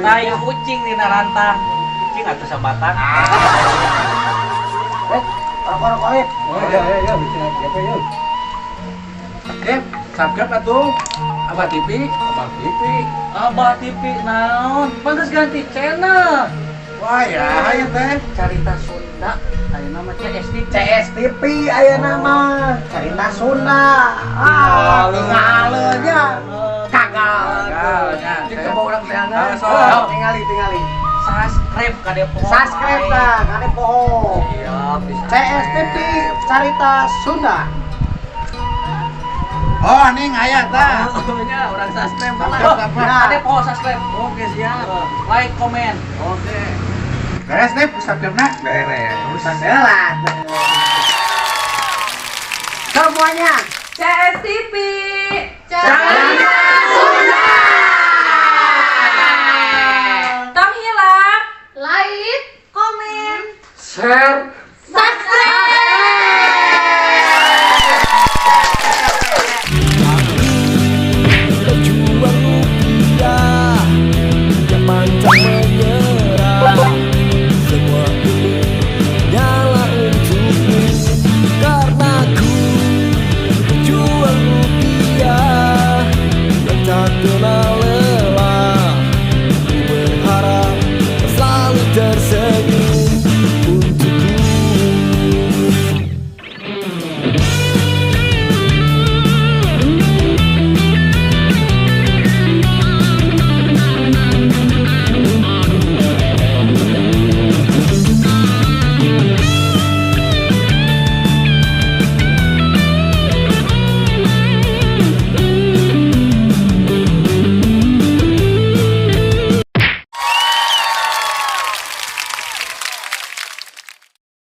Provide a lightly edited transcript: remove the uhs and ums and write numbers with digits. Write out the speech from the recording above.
Tai ucing dina rantang. Ucing atuh sabatang. Eh, rokok-rokok eh. Oh iya iya iya bisa siapa yuk. Eh, subscribe atuh. Abah TV, Abah TV. Abah TV naon? Pantes ganti channel. Wah ya, ya teh. Carita Sunda ayeuna mah CSTV. CSTV aya nama Carita Sunda. Ah, tinggalnya. Gagal. Gagal, nya. Cek coba urang teangan. Ah, sok. Tingali tingali. Subscribe kade poho. Subscribe lah, kade poho. Siap, di CSTV Carita Sunda. Oh, nih ngaya tah. Oh, nya urang subscribe lah. Subscribe, Nah. Kade poho subscribe. Oke, siap. Like, komen. Oke. Beres nih subscribe na? Beres. Jelas. Semuanya CSTV. Carita Sunda. Tong hilap, like, komen, Share.